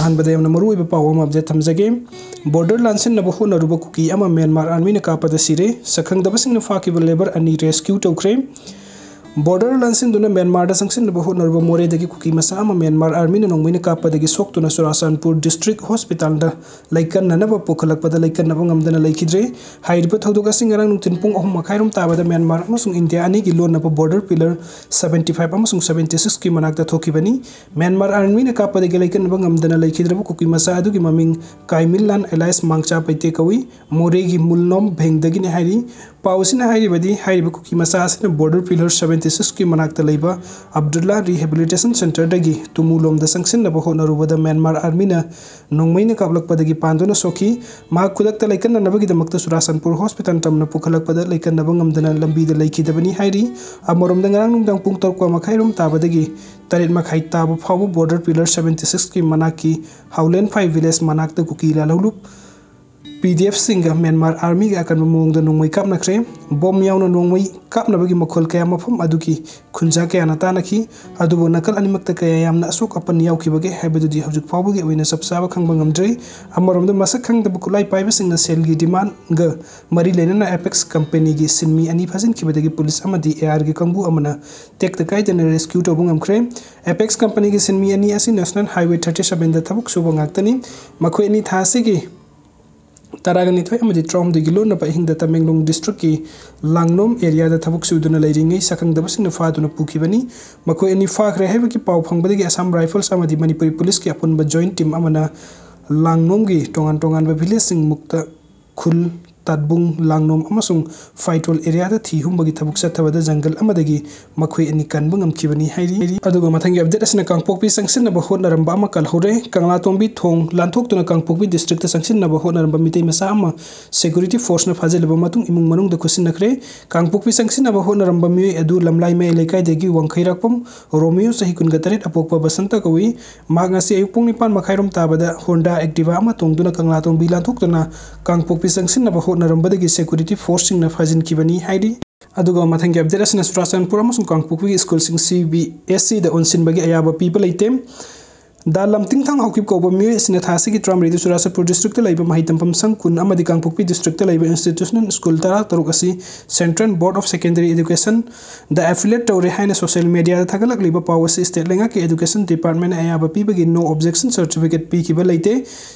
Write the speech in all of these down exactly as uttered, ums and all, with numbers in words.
ꯑꯍꯥꯟꯕꯗ ꯌꯥꯝꯅ ꯃꯔꯨꯑꯣꯏꯕ ꯄꯥꯎ ꯑꯃ ꯑꯞꯗꯦꯠ ꯊꯝꯖꯒꯦ꯫ ꯕꯣꯔꯗꯔ ꯂꯥꯟꯁꯤꯟꯅꯕ ꯍꯣꯠꯅꯔꯨꯕ ꯀꯨꯀꯤ ꯑꯃ ꯃ꯭ꯌꯥꯟꯃꯥꯔ ꯑꯥꯔꯃꯤꯅ ꯀꯥꯞꯄꯗ ꯁꯤꯔꯦ꯫ ꯁꯛꯈꯪꯗꯕꯁꯤꯡꯅ ꯐꯥꯈꯤꯕ ꯂꯦꯕꯔ ꯑꯅꯤ ꯔꯦꯁꯀ꯭ꯌꯨ ꯇꯧꯈ꯭ꯔꯦ꯫ ꯕꯣꯔꯗꯔ ꯂꯥꯟꯁꯤꯟꯗꯨꯅ ꯃ꯭ꯌꯥꯟꯃꯥꯔꯗ ꯆꯪꯁꯤꯟꯅꯕ ꯍꯣꯠꯅꯔꯨꯕ ꯃꯣꯔꯦꯗꯒꯤ ꯀꯨꯀꯤ ꯃꯆꯥ ꯑꯃ ꯃ꯭ꯌꯥꯟꯃꯥꯔ ꯑꯥꯔꯃꯤꯅ ꯅꯣꯡꯃꯩꯅ ꯀꯥꯞꯄꯗꯒꯤ ꯁꯣꯛꯇꯨꯅ ꯆꯨꯔꯥꯆꯥꯟꯄꯨꯔ ꯗꯤꯁꯇ꯭ꯔꯤꯛ ꯍꯣꯁꯄꯤꯇꯥꯜꯗ ꯂꯩꯀꯟꯅꯅꯕ ꯄꯨꯈꯠꯂꯛꯄꯗ ꯂꯩꯀꯟꯅꯕ ꯉꯝꯗꯅ ꯂꯩꯈꯤꯗ꯭ꯔꯦ꯫ ꯍꯥꯏꯔꯤꯕ ꯊꯧꯗꯣꯛ ꯑꯁꯤ ꯉꯔꯥꯡ ꯅꯨꯡꯊꯤꯜ ꯄꯨꯡ ꯑꯍꯨꯝ ꯃꯈꯥꯏꯔꯣꯝ ꯇꯥꯕꯗ ꯃ꯭ꯌꯥꯟꯃꯥꯔ ꯑꯃꯁꯨꯡ ꯏꯟꯗꯤꯌꯥ ꯑꯅꯤꯒꯤ ꯂꯣꯟꯅꯕ ꯕꯣꯔꯗꯔ ꯄꯤꯂꯔ seventy five ꯑꯃꯁꯨꯡ seventy six ꯀꯤ ꯃꯅꯥꯛꯇ ꯊꯣꯛꯈꯤꯕꯅꯤ꯫ ꯃ꯭ꯌꯥꯟꯃꯥꯔ ꯑꯥꯔꯃꯤꯅ ꯀꯥꯞꯄꯗꯒꯤ ꯂꯩꯀꯟꯅꯕ ꯉꯝꯗꯅ ꯂꯩꯈꯤꯗ꯭ꯔꯕ ꯀꯨꯀꯤ ꯃꯆꯥ ꯑꯗꯨꯒꯤ ꯃꯃꯤꯡ ꯀꯥꯏꯃꯤꯜꯂꯥꯟ alias ꯃꯥꯡꯆꯥ ꯄꯩꯇꯦ ꯀꯧꯏ꯫ ꯃꯣꯔꯦꯒꯤ ꯃꯨꯜꯅꯣꯝ ꯚꯦꯡꯗꯒꯤꯅꯤ ꯍꯥꯏꯔꯤ꯫ ꯄꯥꯎ ꯑꯁꯤꯅ ꯍꯥꯏꯔꯤꯕꯗꯤ, ꯍꯥꯏꯔꯤꯕ ꯀꯨꯀꯤ ꯃꯆꯥ ꯑꯁꯤꯅ ꯕꯣꯔꯗꯔ ꯄꯤꯂꯔ seventy six ꯀꯤ ꯃꯅꯥꯛꯇ ꯂꯩꯕ ꯑꯕꯗꯨꯜꯂꯥ ꯔꯤꯍꯦꯕꯤꯂꯤꯇꯦꯁꯟ ꯁꯦꯟꯇꯔꯗꯒꯤ ꯇꯨꯃꯨꯂꯣꯝꯗ ꯆꯪꯁꯤꯟꯅꯕ ꯍꯣꯠꯅꯔꯨꯕꯗ ꯃ꯭ꯌꯥꯟꯃꯥꯔ ꯑꯥꯔꯃꯤꯅ ꯅꯣꯡꯃꯩꯅ ꯀꯥꯞꯂꯛꯄꯗꯒꯤ ꯄꯥꯟꯗꯨꯅ ꯁꯣꯛꯈꯤ꯫ ꯃꯍꯥꯛ ꯈꯨꯗꯛꯇ ꯂꯩꯀꯟꯅꯅꯕꯒꯤꯗꯃꯛꯇ ꯆꯨꯔꯥꯆꯥꯟꯄꯨꯔ ꯍꯣꯁꯄꯤꯇꯥꯜ ꯇꯝꯅ ꯄꯨꯈꯠꯂꯛꯄꯗ ꯂꯩꯀꯟꯅꯕ ꯉꯝꯗꯅ ꯂꯝꯕꯤꯗ ꯂꯩꯈꯤꯗꯕꯅꯤ ꯍꯥꯏꯔꯤ꯫ ꯑꯃꯔꯣꯝꯗ, ꯉꯔꯥꯡ ꯅꯨꯡꯗꯥꯡ ꯄꯨꯡ ꯇꯔꯨꯛ ꯃꯈꯥꯏꯔꯣꯝ ꯇꯥꯕꯗꯒꯤ ꯇꯔꯦꯠ ꯃꯈꯥꯏ ꯇꯥꯕ ꯐꯥꯎꯕ ꯕꯣꯔꯗꯔ ꯄꯤꯂꯔ seventy six ꯀꯤ ꯃꯅꯥꯛꯀꯤ ꯍꯥꯎꯂꯦꯟꯐꯥꯏ ꯚꯤꯂꯦꯖ ꯃꯅꯥꯛꯇ ꯀꯨꯀꯤ ꯂꯥꯜꯍꯧꯂꯨꯞ ꯄꯤ ꯗꯤ ꯑꯦꯐꯁꯤꯡꯒ ꯃ꯭ꯌꯥꯟꯃꯥꯔ ꯑꯥꯔꯃꯤꯒ ꯑꯀꯟꯕ ꯃꯑꯣꯡꯗ ꯅꯣꯡꯃꯩ ꯀꯥꯞꯅꯈ꯭ꯔꯦ꯫ ꯕꯣꯝ ꯌꯥꯎꯅ ꯅꯣꯡꯃꯩ ꯀꯥꯞꯅꯕꯒꯤ ꯃꯈꯣꯜ ꯀꯌꯥ ꯃꯐꯝ ꯑꯗꯨꯒꯤ ꯈꯨꯟꯖꯥ ꯀꯌꯥꯅ ꯇꯥꯅꯈꯤ꯫ ꯑꯗꯨꯕꯨ ꯅꯥꯀꯜ ꯑꯅꯤꯃꯛꯇ ꯀꯌꯥ ꯌꯥꯝꯅ ꯑꯁꯣꯛ ꯑꯄꯟ ꯌꯥꯎꯈꯤꯕꯒꯦ ꯍꯥꯏꯕꯗꯨꯗꯤ ꯍꯧꯖꯤꯛ ꯐꯥꯎꯕꯒꯤ ꯑꯣꯏꯅ ꯆꯞ ꯆꯥꯕ ꯈꯪꯕ ꯉꯝꯗ꯭ꯔꯤ꯫ ꯑꯃꯔꯣꯝꯗ, ꯃꯁꯛ ꯈꯪꯗꯕ ꯈꯨꯠꯂꯥꯏ ꯄꯥꯏꯕꯁꯤꯡꯅ ꯁꯦꯜꯒꯤ ꯗꯤꯃꯥꯟꯒ ꯃꯔꯤ ꯂꯩꯅꯅ ꯑꯦꯄꯦꯛꯁ ꯀꯝꯄꯦꯅꯤꯒꯤ ꯁꯤꯟꯃꯤ ꯑꯅꯤ ꯐꯥꯖꯤꯟꯈꯤꯕꯗꯒꯤ ꯄꯨꯂꯤꯁ ꯑꯃꯗꯤ ꯑꯦ ꯑꯥꯔꯒꯤ ꯀꯥꯡꯕꯨ ꯑꯃꯅ ꯇꯦꯛꯇ ꯀꯥꯏꯗꯅ ꯔꯦꯁꯀ꯭ꯌꯨ ꯇꯧꯕ ꯉꯝꯈ꯭ꯔꯦ꯫ ꯑꯦꯄꯦꯛꯁ ꯀꯝꯄꯦꯅꯤꯒꯤ ꯁꯤꯟꯃꯤ ꯑꯅꯤ ꯑꯁꯤ ꯅꯦꯁꯅꯦꯜ ꯍꯥꯏꯋꯦ thirty seven ꯗ ꯊꯕꯛ ꯁꯨꯕ ꯉꯥꯛꯇꯅꯤ꯫ ꯃꯈꯣꯏ ꯑꯅꯤ ꯊꯥ ꯑꯁꯤꯒꯤ ꯇꯔꯥꯒ ꯅꯤꯊꯣꯏ ꯑꯃꯗꯤ ꯇꯔꯥꯍꯨꯝꯗꯣꯏꯒꯤ ꯂꯣꯟꯅꯕ ꯑꯍꯤꯡꯗ ꯇꯃꯦꯡꯂꯣꯡ ꯗꯤꯁꯇ꯭ꯔꯤꯛꯀꯤ ꯂꯥꯡꯅꯣꯝ ꯑꯦꯔꯤꯌꯥꯗ ꯊꯕꯛ ꯁꯨꯗꯨꯅ ꯂꯩꯔꯤꯉꯩ ꯁꯛꯈꯪꯗꯕꯁꯤꯡꯅ ꯐꯥꯗꯨꯅ ꯄꯨꯈꯤꯕꯅꯤ꯫ ꯃꯈꯣꯏ ꯑꯅꯤ ꯐꯥꯈ꯭ꯔꯦ ꯍꯥꯏꯕꯒꯤ ꯄꯥꯎ ꯐꯪꯕꯗꯒꯤ ꯑꯁꯥꯝ ꯔꯥꯏꯐꯜꯁ ꯑꯃꯗꯤ ꯃꯅꯤꯄꯨꯔꯤ ꯄꯨꯂꯤꯁꯀꯤ ꯑꯄꯨꯟꯕ ꯖꯣꯏꯟ ꯇꯤꯝ ꯑꯃꯅ ꯂꯥꯡꯅꯣꯝꯒꯤ ꯇꯣꯉꯥꯟ ꯇꯣꯉꯥꯟꯕ ꯚꯤꯂꯦꯖꯁꯤꯡ ꯃꯨꯛꯇ ꯈꯨꯜ, ꯇꯥꯠꯕꯨꯡ, ꯂꯥꯡꯅꯣꯝ ꯑꯃꯁꯨꯡ ꯐꯥꯏꯇꯣꯜ ꯑꯦꯔꯤꯌꯥꯗ ꯊꯤ ꯍꯨꯝꯕꯒꯤ ꯊꯕꯛ ꯆꯠꯊꯕꯗ ꯖꯪꯒꯜ ꯑꯃꯗꯒꯤ ꯃꯈꯣꯏ ꯑꯅꯤ ꯀꯟꯕ ꯉꯝꯈꯤꯕꯅꯤ ꯍꯥꯏꯔꯤ꯫ ꯑꯗꯨꯒ ꯃꯊꯪꯒꯤ ꯑꯞꯗꯦꯠ ꯑꯁꯤꯅ ꯀꯥꯡꯄꯣꯛꯄꯤ ꯆꯪꯁꯤꯟꯅꯕ ꯍꯣꯠꯅꯔꯝꯕ ꯑꯃ ꯀꯜꯍꯧꯔꯦ꯫ ꯀꯪꯂꯥꯇꯣꯡꯕꯤ ꯊꯣꯡ ꯂꯥꯟꯊꯣꯛꯇꯨꯅ ꯀꯥꯡꯄꯣꯛꯄꯤ ꯗꯤꯁꯇ꯭ꯔꯤꯛꯇ ꯆꯪꯁꯤꯟꯅꯕ ꯍꯣꯠꯅꯔꯝꯕ ꯃꯤꯇꯩ ꯃꯆꯥ ꯑꯃ ꯁꯦꯀ꯭ꯌꯨꯔꯤꯇꯤ ꯐꯣꯔꯁꯅ ꯐꯥꯖꯤꯜꯂꯕ ꯃꯇꯨꯡ ꯏꯃꯨꯡ ꯃꯅꯨꯡꯗ ꯈꯨꯠꯁꯤꯟꯅꯈ꯭ꯔꯦ꯫ ꯀꯥꯡꯄꯣꯛꯄꯤ ꯆꯪꯁꯤꯟꯅꯕ ꯍꯣꯠꯅꯔꯝꯕ ꯃꯤꯑꯣꯏ ꯑꯗꯨ ꯂꯝꯂꯥꯏ ꯃꯌꯥꯏ ꯂꯩꯀꯥꯏꯗꯒꯤ ꯋꯥꯡꯈꯩꯔꯥꯛꯄꯝ ꯔꯣꯃꯤꯌꯣ, ꯆꯍꯤ ꯀꯨꯟꯒ ꯇꯔꯦꯠ, ꯑꯄꯣꯛꯄ ꯕꯁꯟꯇ ꯀꯧꯏ꯫ ꯃꯍꯥꯛ ꯉꯁꯤ ꯑꯌꯨꯛ ꯄꯨꯡ ꯅꯤꯄꯥꯟ ꯃꯈꯥꯏꯔꯣꯝ ꯇꯥꯕꯗ ꯍꯣꯟꯗꯥ ꯑꯦꯛꯇꯤꯚꯥ ꯑꯃ ꯇꯣꯡꯗꯨꯅ ꯀꯪꯂꯥꯇꯣꯡꯕꯤ ꯂꯥꯟꯊꯣꯛꯇꯨꯅ ꯀꯥꯡꯄꯣꯛꯄꯤ ꯆꯪꯁꯤꯟꯅꯕ ꯍꯣꯠꯅꯔꯝꯕꯗꯒꯤ ꯁꯦꯀ꯭ꯌꯨꯔꯤꯇꯤ ꯐꯣꯔꯁꯁꯤꯡꯅ ꯐꯥꯖꯤꯟꯈꯤꯕꯅꯤ ꯍꯥꯏꯔꯤ꯫ ꯑꯗꯨꯒ ꯃꯊꯪꯒꯤ ꯑꯞꯗꯦꯠ ꯑꯁꯤꯅ ꯆꯨꯔꯥꯆꯥꯟꯄꯨꯔ ꯑꯃꯁꯨꯡ ꯀꯥꯡꯄꯣꯛꯄꯤꯒꯤ ꯁ꯭ꯀꯨꯜꯁꯤꯡ ꯁꯤ ꯕꯤ ꯑꯦꯁ ꯁꯤꯗ ꯑꯣꯟꯁꯤꯟꯕꯒꯤ ꯑꯌꯥꯕ ꯄꯤꯕ ꯂꯩꯇꯦ꯫ ꯗꯥ ꯂꯝꯇꯤꯡꯊꯪ ꯍꯥꯎꯀꯤꯞ ꯀꯧꯕ ꯃꯤꯑꯣꯏ ꯑꯁꯤꯅ ꯊꯥ ꯑꯁꯤꯒꯤ ꯇꯔꯥꯃꯔꯤꯗ ꯆꯨꯔꯥꯆꯥꯟꯄꯨꯔ district ꯇ ꯂꯩꯕ ꯃꯍꯩ ꯇꯝꯐꯝ ꯁꯪ ꯀꯨꯟ ꯑꯃꯗꯤ ꯀꯥꯡꯄꯣꯛꯄꯤ district ꯇ ꯂꯩꯕ institutional school ꯇꯔꯥꯇꯔꯨꯛ ꯑꯁꯤ Central Board of Secondary Education the affiliate ꯇꯧꯔꯦ ꯍꯥꯏꯅ social media ꯗ ꯊꯥꯒꯠꯂꯛꯂꯤꯕ ꯄꯥꯎ ꯑꯁꯤ state ꯂꯩꯉꯥꯛꯀꯤ education department ꯅ ꯑꯌꯥꯕ ꯄꯤꯕꯒꯤ no objection certificate ꯄꯤꯈꯤꯕ ꯂꯩꯇꯦ꯫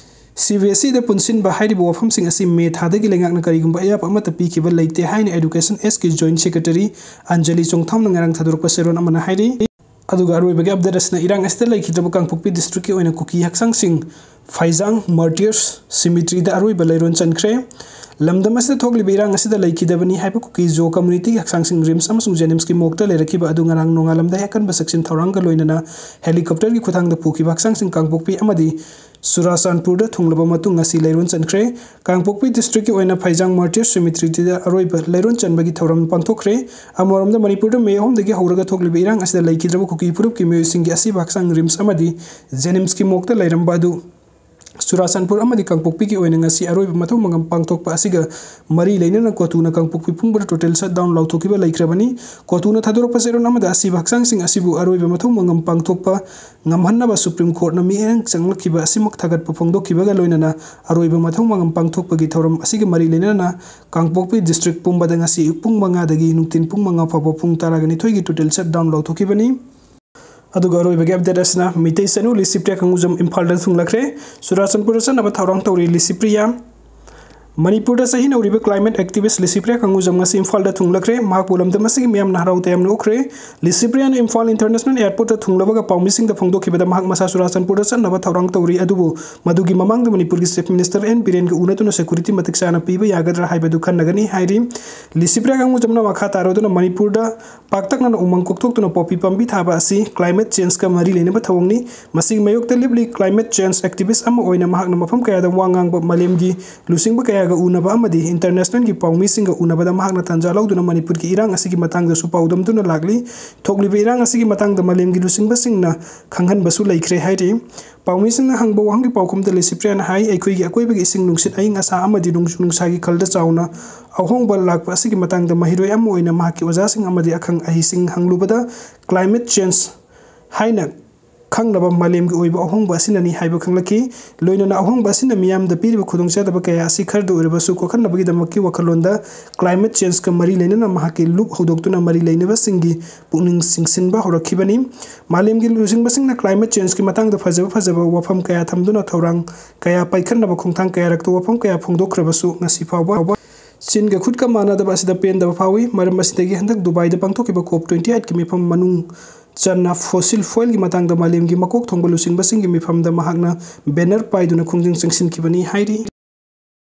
C B S E ꯗ ꯄꯨꯟꯁꯤꯟꯕ ꯍꯥꯏꯔꯤꯕ ꯋꯥꯐꯝꯁꯤꯡ ꯑꯁꯤ ꯃꯦ ꯊꯥꯗꯒꯤ ꯂꯩꯉꯥꯛꯅ ꯀꯔꯤꯒꯨꯝꯕ ꯑꯌꯥꯕ ꯑꯃꯠꯇ ꯄꯤꯈꯤꯕ ꯂꯩꯇꯦ ꯍꯥꯏꯅ Education S ꯀꯤ Joint Secretary ꯑꯟꯖꯂꯤ ꯆꯣꯡꯊꯥꯝꯅ ꯉꯔꯥꯡ ꯊꯥꯗꯣꯔꯛꯄ ꯆꯦꯔꯣꯜ ꯑꯃꯅ ꯍꯥꯏꯔꯤ꯫ ꯑꯗꯨꯒ ꯑꯔꯣꯏꯕꯒꯤ update ꯑꯁꯤꯅ ꯏꯔꯥꯡ ꯑꯁꯤꯗ ꯂꯩꯈꯤꯗ꯭ꯔꯕ ꯀꯥꯡꯄꯣꯛꯄꯤ district ꯀꯤ ꯑꯣꯏꯅ ꯀꯨꯀꯤ ꯍꯛꯆꯥꯡꯁꯤꯡ ꯐꯩꯖꯥꯡ Martyrs Cemetery ꯗ ꯑꯔꯣꯏꯕ ꯂꯩꯔꯣꯟ ꯆꯟꯈ꯭ꯔꯦ꯫ ꯂꯝꯗꯝ ꯑꯁꯤꯗ ꯊꯣꯛꯂꯤꯕ ꯏꯔꯥꯡ ꯑꯁꯤꯗ ꯂꯩꯈꯤꯗꯕꯅꯤ ꯍꯥꯏꯕ ꯀꯨꯀꯤ ꯖꯣ community ꯒꯤ ꯍꯛꯆꯥꯡꯁꯤꯡ RIMS ꯑꯃꯁꯨꯡ JNIMS ꯀꯤ morgue ꯇ ꯂꯩꯔꯛꯈꯤꯕ ꯑꯗꯨ ꯉꯔꯥꯡ ꯅꯣꯡꯉꯥꯜꯂꯝꯗꯥꯏ ꯑꯀꯟꯕ ꯆꯦꯛꯁꯤꯟ ꯊꯧꯔꯥꯡꯒ ꯂꯣꯏꯅꯅ helicopter ꯒꯤ ꯈꯨꯠꯊꯥꯡꯗ ꯄꯨꯈꯤꯕ ꯍꯛꯆꯥꯡꯁꯤꯡ ꯀꯥꯡꯄꯣꯛꯄꯤ ꯑꯃꯗꯤ ꯆꯨꯔꯥꯆꯥꯟꯄꯨꯔꯗ ꯊꯨꯡꯂꯕ ꯃꯇꯨꯡ ꯉꯁꯤ ꯂꯩꯔꯣꯟ ꯆꯟꯈ꯭ꯔꯦ꯫ ꯀꯥꯡꯄꯣꯛꯄꯤ district ꯀꯤ ꯑꯣꯏꯅ ꯐꯩꯖꯥꯡ Martyrs Cemetery ꯗ ꯑꯔꯣꯏꯕ ꯂꯩꯔꯣꯟ ꯆꯟꯕꯒꯤ ꯊꯧꯔꯝ ꯄꯥꯡꯊꯣꯛꯈ꯭ꯔꯦ꯫ ꯑꯃꯔꯣꯝꯗ ꯃꯅꯤꯄꯨꯔꯗ ꯃꯦ ꯑꯍꯨꯝꯗꯒꯤ ꯍꯧꯔꯒ ꯊꯣꯛꯂꯤꯕ ꯏꯔꯥꯡ ꯑꯁꯤꯗ ꯂꯩꯈꯤꯗ꯭ꯔꯕ ꯀꯨꯀꯤ ꯐꯨꯔꯨꯞꯀꯤ ꯃꯤꯑꯣꯏꯁꯤꯡꯒꯤ ꯑꯁꯤꯕ ꯍꯛꯆꯥꯡ RIMS ꯑꯃꯗꯤ JNIMS ꯀꯤ morgue ꯇ ꯂꯩꯔꯝꯕ ꯑꯗꯨ ꯆꯨꯔꯥꯆꯥꯟꯄꯨꯔ ꯑꯃꯗꯤ ꯀꯥꯡꯄꯣꯛꯄꯤꯒꯤ ꯑꯣꯏꯅ ꯉꯁꯤ ꯑꯔꯣꯏꯕ ꯃꯊꯧ ꯃꯉꯝ ꯄꯥꯡꯊꯣꯛꯄ ꯑꯁꯤꯒ ꯃꯔꯤ ꯂꯩꯅꯅ ꯀꯣꯇꯨꯅ ꯀꯥꯡꯄꯣꯛꯄꯤ ꯄꯨꯝꯕꯗ total shutdown ꯂꯥꯎꯊꯣꯛꯈꯤꯕ ꯂꯩꯈ꯭ꯔꯕꯅꯤ꯫ ꯀꯣꯇꯨꯅ ꯊꯥꯗꯣꯔꯛꯄ ꯆꯦꯔꯣꯜ ꯑꯃꯗ ꯑꯁꯤꯕ ꯍꯛꯆꯥꯡꯁꯤꯡ ꯑꯁꯤꯕꯨ ꯑꯔꯣꯏꯕ ꯃꯊꯧ ꯃꯉꯝ ꯄꯥꯡꯊꯣꯛꯄ ꯉꯝꯍꯟꯅꯕ Supreme Court ꯅ ꯃꯤꯠꯌꯦꯡ ꯆꯪꯂꯛꯈꯤꯕ ꯑꯁꯤꯃꯛ ꯊꯥꯒꯠꯄ ꯐꯣꯡꯗꯣꯛꯈꯤꯕꯒ ꯂꯣꯏꯅꯅ ꯑꯔꯣꯏꯕ ꯃꯊꯧ ꯃꯉꯝ ꯄꯥꯡꯊꯣꯛꯄꯒꯤ ꯊꯧꯔꯝ ꯑꯁꯤꯒ ꯃꯔꯤ ꯂꯩꯅꯅ ꯀꯥꯡꯄꯣꯛꯄꯤ district ꯄꯨꯝꯕꯗ ꯉꯁꯤ ꯑꯌꯨꯛ ꯄꯨꯡ ꯃꯉꯥꯗꯒꯤ ꯅꯨꯡꯊꯤꯟ ꯄꯨꯡ ꯃꯉꯥ ꯐꯥꯎꯕ ꯄꯨꯡ ꯇꯔꯥꯒ ꯅꯤꯊꯣꯏꯒꯤ total shutdown ꯂꯥꯎꯊꯣꯛꯈꯤꯕꯅꯤ꯫ ꯑꯗꯨꯒ ꯑꯔꯣꯏꯕꯒꯤ update ꯑꯁꯤꯅ ꯃꯤꯇꯩ ꯆꯅꯨ ꯂꯤꯁꯤꯄ꯭ꯔꯤꯌꯥ ꯀꯪꯒꯨꯖꯝ ꯏꯝꯐꯥꯜꯗ ꯊꯨꯡꯂꯈ꯭ꯔꯦ꯫ ꯆꯨꯔꯥꯆꯥꯟꯄꯨꯔꯗ ꯆꯠꯅꯕ ꯊꯧꯔꯥꯡ ꯇꯧꯔꯤ ꯂꯤꯁꯤꯄ꯭ꯔꯤꯌꯥ꯫ ꯃꯅꯤꯄꯨꯔꯗ ꯆꯍꯤ ꯅꯧꯔꯤꯕ climate activist ꯂꯤꯁꯤꯄ꯭ꯔꯤꯌꯥ ꯀꯪꯒꯨꯖꯝ ꯉꯁꯤ ꯏꯝꯐꯥꯜꯗ ꯊꯨꯡꯂꯈ꯭ꯔꯦ꯫ ꯃꯍꯥꯛꯄꯨ ꯂꯝꯗꯝ ꯑꯁꯤꯒꯤ ꯃꯤꯌꯥꯝꯅ ꯍꯔꯥꯎ ꯇꯌꯥꯝꯅ ꯎꯈ꯭ꯔꯦ꯫ ꯂꯤꯁꯤꯄ꯭ꯔꯤꯌꯥꯅ ꯏꯝꯐꯥꯜ international airport ꯇ ꯊꯨꯡꯂꯕꯒ ꯄꯥꯎꯃꯤꯁꯤꯡꯗ ꯐꯣꯡꯗꯣꯛꯈꯤꯕꯗ ꯃꯍꯥꯛ ꯃꯁꯥ ꯆꯨꯔꯥꯆꯥꯟꯄꯨꯔꯗ ꯆꯠꯅꯕ ꯊꯧꯔꯥꯡ ꯇꯧꯔꯤ, ꯑꯗꯨꯕꯨ ꯃꯗꯨꯒꯤ ꯃꯃꯥꯡꯗ ꯃꯅꯤꯄꯨꯔꯒꯤ Chief Minister ꯑꯦꯟ ꯕꯤꯔꯦꯟꯒ ꯎꯅꯗꯨꯅ security ꯃꯇꯤꯛ ꯆꯥꯅ ꯄꯤꯕ ꯌꯥꯒꯗ꯭ꯔꯥ ꯍꯥꯏꯕꯗꯨ ꯈꯟꯅꯒꯅꯤ ꯍꯥꯏꯔꯤ꯫ ꯂꯤꯁꯤꯄ꯭ꯔꯤꯌꯥ ꯀꯪꯒꯨꯖꯝꯅ ꯃꯈꯥ ꯇꯥꯔꯗꯨꯅ ꯃꯅꯤꯄꯨꯔꯗ ꯄꯥꯛꯇꯛꯅꯅ ꯎꯃꯪ ꯀꯣꯛꯊꯣꯛꯇꯨꯅ ꯄꯣꯄꯤ ꯄꯥꯝꯕꯤ ꯊꯥꯕ ꯑꯁꯤ climate change ꯀ ꯃꯔꯤ ꯂꯩꯅꯕ ꯊꯧꯑꯣꯡꯅꯤ꯫ ꯃꯁꯤꯒꯤ ꯃꯥꯌꯣꯛꯇ ꯂꯦꯞꯂꯤ climate change activist ꯑꯃ ꯑꯣꯏꯅ ꯃꯍꯥꯛꯅ ꯃꯐꯝ ꯀꯌꯥꯗ ꯋꯥ ꯉꯥꯡꯕ, ꯃꯥꯂꯦꯝꯒꯤ ꯂꯨꯆꯤꯡꯕ ꯀꯌꯥꯒ ꯎꯅꯕ ꯑꯃꯗꯤ international ꯒꯤ ꯄꯥꯎꯃꯤꯁꯤꯡꯒ ꯎꯅꯕꯗ ꯃꯍꯥꯛꯅ ꯇꯥꯟꯖꯥ ꯂꯧꯗꯨꯅ ꯃꯅꯤꯄꯨꯔꯒꯤ ꯏꯔꯥꯡ ꯑꯁꯤꯒꯤ ꯃꯇꯥꯡꯗꯁꯨ ꯄꯥꯎꯗꯝꯗꯨꯅ ꯂꯥꯛꯂꯤ꯫ ꯊꯣꯛꯂꯤꯕ ꯏꯔꯥꯡ ꯑꯁꯤꯒꯤ ꯃꯇꯥꯡꯗ ꯃꯥꯂꯦꯝꯒꯤ ꯂꯨꯆꯤꯡꯕꯁꯤꯡꯅ ꯈꯪꯍꯟꯕꯁꯨ ꯂꯩꯈ꯭ꯔꯦ ꯍꯥꯏꯔꯤ꯫ ꯄꯥꯎꯃꯤꯁꯤꯡꯅ ꯍꯪꯕ ꯋꯥꯍꯪꯒꯤ ꯄꯥꯎꯈꯨꯝꯗ ꯂꯤꯁꯤꯄ꯭ꯔꯤꯌꯥꯅ ꯍꯥꯏ, ꯑꯩꯈꯣꯏꯒꯤ ꯑꯀꯣꯏꯕꯒꯤ ꯏꯁꯤꯡ ꯅꯨꯡꯁꯤꯠ ꯑꯏꯪ ꯑꯁꯥ ꯑꯃꯗꯤ ꯅꯣꯡꯖꯨ ꯅꯨꯡꯁꯥꯒꯤ ꯈꯜꯗ ꯆꯥꯎꯅ ꯑꯍꯣꯡꯕ ꯂꯥꯛꯄ ꯑꯁꯤꯒꯤ ꯃꯇꯥꯡꯗ ꯃꯍꯩꯔꯣꯏ ꯑꯃ ꯑꯣꯏꯅ ꯃꯍꯥꯛꯀꯤ ꯑꯣꯖꯥꯁꯤꯡ ꯑꯃꯗꯤ ꯑꯈꯪ ꯑꯍꯩꯁꯤꯡ ꯍꯪꯂꯨꯕꯗ climate change ꯍꯥꯏꯅ ꯈꯪꯅꯕ ꯃꯥꯂꯦꯝꯒꯤ ꯑꯣꯏꯕ ꯑꯍꯣꯡꯕ ꯑꯁꯤꯅꯅꯤ ꯍꯥꯏꯕ ꯈꯪꯂꯛꯈꯤ꯫ ꯂꯣꯏꯅꯅ ꯑꯍꯣꯡꯕ ꯑꯁꯤꯅ ꯃꯤꯌꯥꯝꯗ ꯄꯤꯔꯤꯕ ꯈꯨꯗꯣꯡꯆꯥꯗꯕ ꯀꯌꯥ ꯑꯁꯤ ꯈꯔꯗ ꯑꯣꯏꯔꯕꯁꯨ ꯀꯣꯛꯍꯟꯅꯕꯒꯤꯗꯃꯛꯀꯤ ꯋꯥꯈꯜꯂꯣꯟꯗ climate changeꯀ ꯃꯔꯤ ꯂꯩꯅꯅ ꯃꯍꯥꯛꯀꯤ ꯂꯨꯞ ꯍꯧꯗꯣꯛꯇꯨꯅ ꯃꯔꯤ ꯂꯩꯅꯕꯁꯤꯡꯒꯤ ꯄꯨꯛꯅꯤꯡ ꯆꯤꯡꯁꯤꯟꯕ ꯍꯧꯔꯛꯈꯤꯕꯅꯤ꯫ ꯃꯥꯂꯦꯝꯒꯤ ꯂꯨꯆꯤꯡꯕꯁꯤꯡꯅ climate changeꯀꯤ ꯃꯇꯥꯡꯗ ꯐꯖꯕ ꯐꯖꯕ ꯋꯥꯐꯝ ꯀꯌꯥ ꯊꯝꯗꯨꯅ ꯊꯧꯔꯥꯡ ꯀꯌꯥ ꯄꯥꯏꯈꯠꯅꯕ ꯈꯣꯡꯊꯥꯡ ꯀꯌꯥꯔꯛꯇ ꯋꯥꯐꯝ ꯀꯌꯥ ꯐꯣꯡꯗꯣꯛꯈ꯭ꯔꯕꯁꯨ ꯉꯁꯤ ꯐꯥꯎꯕ ꯆꯤꯟꯒ ꯈꯨꯠꯀ ꯃꯥꯟꯅꯗꯕ ꯑꯁꯤꯗ ꯄꯦꯟꯗꯕ ꯐꯥꯎꯏ꯫ ꯃꯔꯝ ꯑꯁꯤꯗꯒꯤ ꯍꯟꯗꯛ ꯗꯨꯕꯥꯏꯗ ꯄꯥꯡꯊꯣꯛꯈꯤꯕ COP twenty eightꯀꯤ ꯃꯤꯐꯝ ꯃꯅꯨꯡ ꯆꯟꯅ fossil fuelꯒꯤ ꯃꯇꯥꯡꯗ ꯃꯥꯂꯦꯝꯒꯤ ꯃꯀꯣꯛ ꯊꯣꯡꯕ ꯂꯨꯆꯤꯡꯕꯁꯤꯡꯒꯤ ꯃꯤꯐꯝꯗ ꯃꯍꯥꯛꯅ banner ꯄꯥꯏꯗꯨꯅ ꯈꯣꯡꯖꯪ ꯆꯪꯁꯤꯟꯈꯤꯕꯅꯤ ꯍꯥꯏꯔꯤ꯫